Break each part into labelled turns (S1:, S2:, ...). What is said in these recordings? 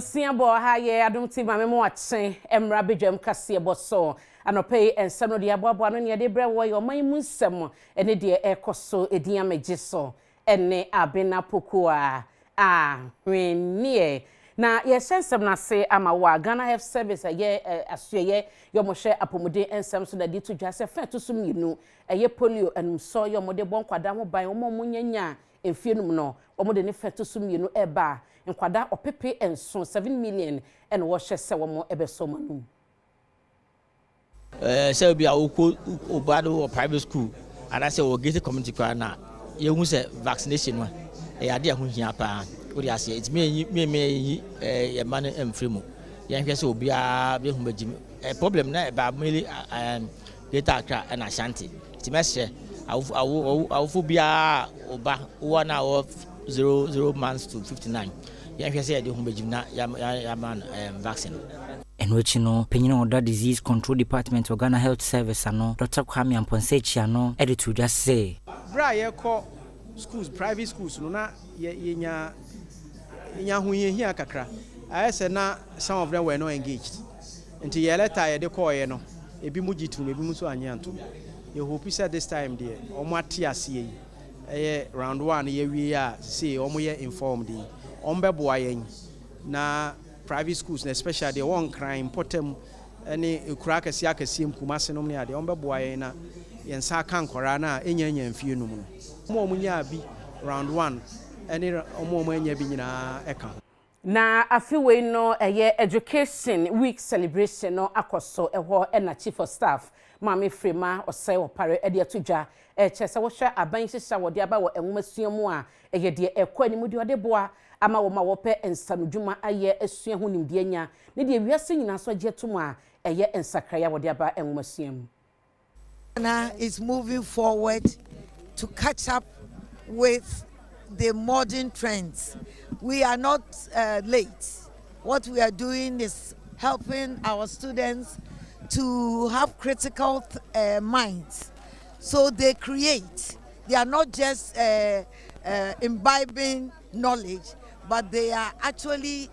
S1: Siabɔ ha yɛ Adom TV maame mo akye mmra badwam kaseɛ bɔ so anɔpa yi. Nsɛm no deɛ aboaboa no ne yɛde brɛ wɔ yɛ ɔman mu nsɛm ne deɛ ɛrekɔ so. Ɛdin amagye so ɛne Abena Pokuaa a hwenneɛ na yɛhyɛ nsɛm no ase ama wo a, Ghana Health Service, ɛyɛ asoɛyɛ yɛ ɔmohwɛ apɔmuden nsɛm so na de to dwa sɛ fɛn ɛto so mmienu, ɛyɛ polio anumsɔ yɛ ɔmode bɔ nkwadaa ho ban, wɔn a wɔn nyanya mfie num no, wɔn de ne fɛn ɛto so mmienu ɛreba. Nkwadaa 700,000, 7 million, ɛna wɔhyɛ sɛ wɔn ɛbɛsɔ wɔn anum.
S2: Sɛ obi a wokɔ ɔba no wɔ private school anaasɛ wɔ gated community koraa na yɛhu sɛ vaccination no ɛyɛ adeɛ a ɛho hia paa. Wode aseɛ nti meyɛyi yɛ ma no mfiri mu. Yɛnhwɛ sɛ obiara bɛhu bɛgye mu. Problem na ɛba mainly Greater Accra ɛna Ashanti, nti mɛsrɛ awofo biara ɔba wɔ na wɔ 00 months to 59, yɛnhwɛ sɛ yɛde ho bɛgyim na yɛama no vaccine.
S3: Ɛno akyi no, panyin a ɔda Disease Control Department wɔ Ghana Health Service ano, Dr Kwame Amponsah Akyiano, ɛde to dwa sɛ
S4: Berɛ a yɛkɔ schools, private schools no, na yɛnya yɛnya ahohiahia kakra. Ayɛ sɛ na some of them were not engaged, nti yɛ letter a yɛde kɔɔeɛ no, ebi mu gye tom, ebi mu nso anye antom. Yɛhope sɛ this time deɛ, ɔmo ate aseɛ yi, ɛyɛ round one yɛwie a, sesei ɔmo yɛ informed yi, ɔmo bɛboa yɛn na private schools na especially deɛ wɔn Nkran mpɔtam ne ekura akɛseɛ akɛseɛ mu, Kumase nom ne adeɛ, wɔn bɛboa yɛn na yɛn nsa aka nkɔraa no a ɛnya nya mfie num no. Wɔn a wɔn nyaa bi round one ɛne wɔn a wɔn anya bi nyinaa ɛka ho.
S1: Na afe wei no, ɛyɛ Education Week celebration no akɔ so ɛhɔ, ɛna Chief of Staff Maame Frema Osei Opare ɛde ato dwa ɛkyɛ sɛ wɔhwɛ aban hyehyɛ a wɔde aba wɔ nwomasua mu a, ɛyɛ deɛ ɛkɔ anim, deɛ ɔde boa ama wɔn a wɔpɛ nsanodwuma ayɛ asua ho nimdeɛ nya ne deɛ wiase nyinaa so agye atom a ɛyɛ nsakraeɛ a wɔde aba nwomasua mu.
S5: Ghana is moving forward to catch up with the modern trends. We are not late. What we are doing is helping our students to have critical minds. So they create. They are not just imbibing knowledge, but they are actually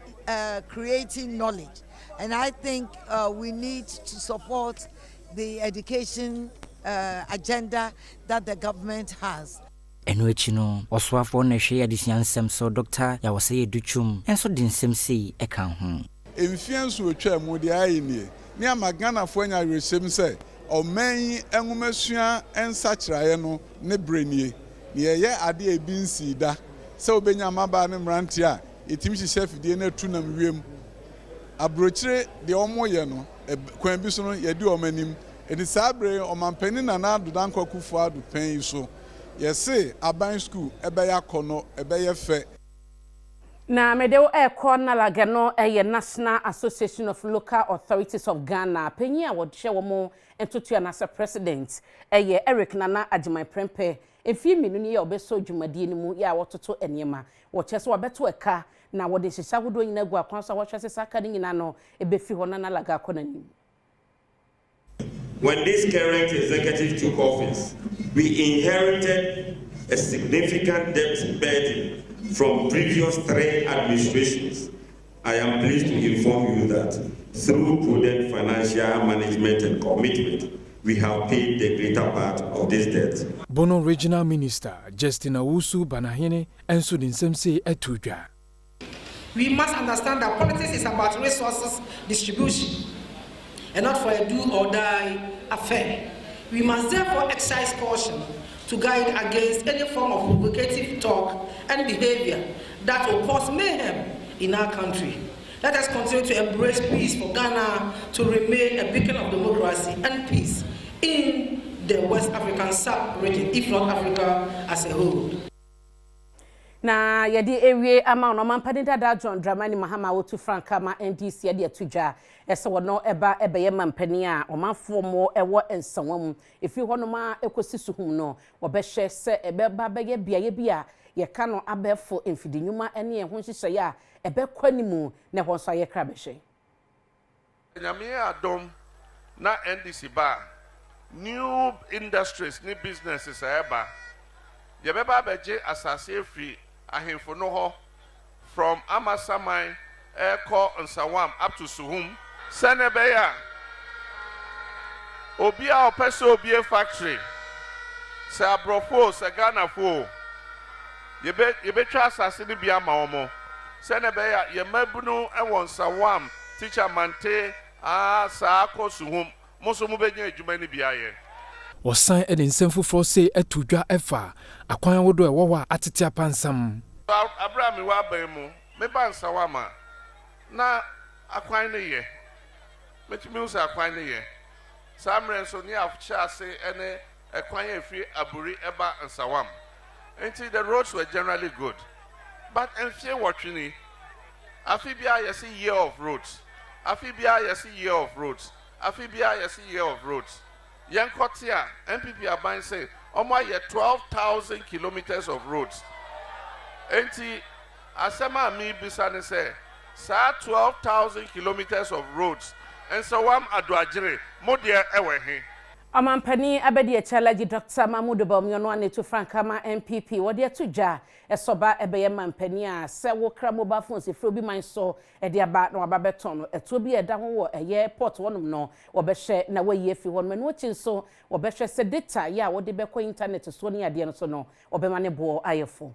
S5: creating knowledge. And I think we need to support the education agenda that the government has.
S3: Ɛno akyi no, ɔsoafoɔ na ɛhwɛ adesua nsɛm so, Dr Yaw Osei Adutwum, nso de nsɛm sei ɛka ho.
S6: Mfeɛ nso otwa mu deɛ ayɛ nie ne ama Ghanafoɔ anya awerɛhyɛm sɛ ɔman yi nwomasua nsakyeraeɛ no ne berɛ nie, na yɛyɛ adeɛ a ebi nsii da sɛ wobɛnya mmabaa ne mmeranteɛ a yɛtumi hyehyɛ afidie no atu nam wiem aburokyire. Deɛ wɔyɛ no, kwan bi so no, yɛdi wɔn anim. Ɛnti saa berɛ yi, Ɔmampanin Nana Addo Dankwa Akufo Addo pɛn yi so, yɛse aban school ɛbɛyɛ akɔnɔ, ɛbɛyɛ fɛ.
S1: Na mede wo ɛrekɔ NALAG no, ɛyɛ National Association of Local Authorities of Ghana. Panyin a wɔhyɛ wɔn ntotoa anaasɛ president ɛyɛ Eric Nana Agyeman Prempeh. Mfie 2 ni yɛ ɔbɛsɔ dwumadie no mu yɛ a wɔtoto nneɛma, wɔkyerɛ sɛ wɔabɛto ɛka na wɔde nhyehyɛ ahodoɔ nyinaa gu akwan so a wɔhwɛ sɛ saa ka no nyinaa no ɛbɛfi hɔ na NALAG akɔ n'anim.
S7: When this current executive took office, we inherited a significant debt burden from previous three administrations. I am pleased to inform you that through prudent financial management and commitment, we have paid the greater part of this debt.
S8: Bono Regional Minister Justin Owusu Banahene nso de nsɛm sei ato dwa.
S9: We must understand that politics is about resources distribution and not for a do or die affair. We must therefore exercise caution to guide against any form of provocative talk and behavior that will cause mayhem in our country. Let us continue to embrace peace for Ghana to remain a beacon of democracy and peace in the West African sub-region, if not Africa as a whole.
S1: Na yɛde ewie ama ɔno ɔmampanin dada John Dramani Mahama, wotu frankaa ma NDC, de ato dwa ɛsɛ wɔn ɛba ɛbɛyɛ mampanin a, ɔmanfoɔ mo ɛwɔ Nsawam mu, efiri hɔnom a ɛkɔsi Suhum no, wɔbɛhyɛ sɛ ɛbɛba bɛyɛ beaeɛ bi a yɛka no abɛɛfo mfidi nnwuma ne ɛho nhyehyɛeɛ a ɛbɛkɔ anim na ɛhɔ nso ayɛ kra bɛhwɛ.
S10: Nyame adom na NDC ba a, new industries ne businesses a ɛba, yɛbɛba abɛgye asase afiri ahemfo no hɔ from Amasaman. ɛrekɔ Nsawam up to Suhum. Sɛnea ɛbɛyɛ a obi a ɔpɛ sɛ obue factory, sɛ aborɔfo o, sɛ Ghanafo o, yɛbɛ yɛbɛtwa asase no bi ama wɔn sɛnea ɛbɛyɛ a yɛn mmabunu wɔ Nsawam, Tikya Mante, aa saa kɔ Suhum, mo nso mobɛnya adwuma no bi ayɛ.
S8: Wɔsan de nsɛm foforɔ sei to dwa fa akwan ahodoɔ a ɛwɔ hɔ a atete apansam.
S10: Bere a mewɔ aban mu, meba Nsawam a, na akwan no yɛ. Metumi hu sɛ akwan no yɛ. Saa mmerɛ nso ne yɛahyɛ ase ne ɛkwan a ɛfiri Aburi ba Nsawam. Nti the roads were generally good. But mfeɛ nwɔtwe ni, afe biara yɛse year of roads, afe biara yɛse year of roads, afe biara yɛse year of roads. Yɛnkɔte a, NPP aban se wɔayɛ 12,000 kilometres of roads. Enti asɛm a merebisa ne sɛ, saa 12,000 kilometres of roads, Nsawam Adoagyere, mo deɛ ɛwɔ he?
S1: Ɔmanpanin Abadiakyɛ Alhaji Dɔkta Mahmood Bawumia ɔno ara na etu frankaa ma NPP wɔde ato dwa sɛ ɔba bɛyɛ manpanin a sɛ wokra mobile phones firi obi man so de aba na waba bɛtɔn no ɛtoɔ bi a ɛda ho wɔ ɛyɛ port hɔnom no wɔbɛhwɛ na wɔayi afi hɔnom. Ɛno akyi nso wɔbɛhwɛ sɛ data yɛ a wɔde bɛkɔ internet soɔ ne adeɛ no so no wɔbɛma ne boɔ ayɛ fo.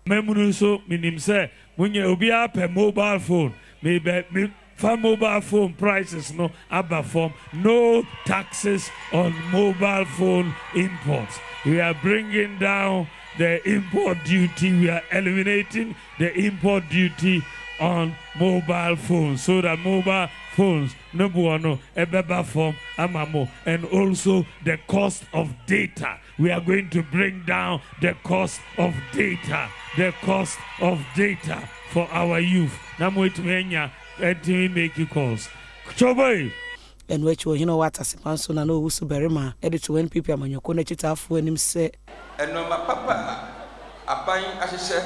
S11: Mamunu nso menim sɛ mo nyina obiara pɛ mobile phone me bɛ me fa mobile phone prices no aba fam no taxes on mobile phone imports we are bringing down the import duty we are eliminating the import duty on mobile phones so that mobile phones no boɔ no ɛbɛba fam ama mo and also the cost of data We are going to bring down the cost of data, the cost of data for our youth. Na mo etumi anya etumi make calls. Choboy.
S9: Ɛno akyi ɔhene a ɔwɔ Ataseman so Nana Owusu Barima de too NPP amanyɔkuo no akyitaafoɔ anim sɛ.
S12: Nnoɔma papa a aban ahyehyɛ,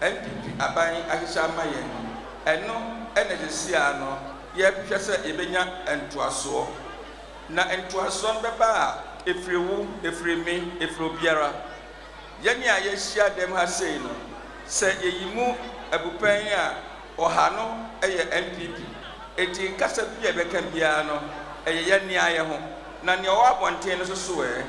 S12: NPP aban ahyehyɛ ama yɛn no, ɛno na seesei ara no yɛrehwehwɛ sɛ yɛbɛnya ntoasoɔ. Na ntoasoɔ no bɛba a, ɛfiri wo, ɛfiri me, ɛfiri obiara. Yɛn a yɛahyia dɛm ha sei no, sɛ yɛyi mu abupɛn a, ɔha no yɛ NPP. Enti kasa bi a yɛbɛka biara no, ɛyɛ yɛn nea yɛn ho. Na nea ɔwɔ abɔnten no nso so ɛ?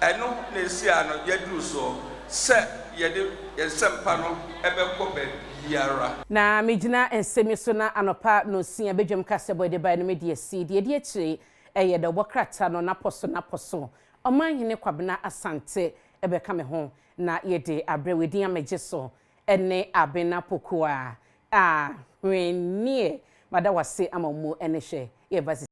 S12: Ɛno na ɛsi a no yɛaduru soɔ sɛ yɛde yɛn nsɛmpa no bɛkɔ baabiara.
S1: Na megyina nsɛm yi so na anɔpa nonsia badwam kasɛbɔ de bae no medi asi. Deɛ ɛdi akyire yi yɛ dawubɔ krataa no napɔ so napɔ so. Ɔmanhene Kwabena Asante bɛka me ho na yɛde abrɛ wo. Edin a megye so ne Abena Pokuaa. Ahweneɛ. Mada wo ase ama wo mu ne hwɛ. Yɛba sisi.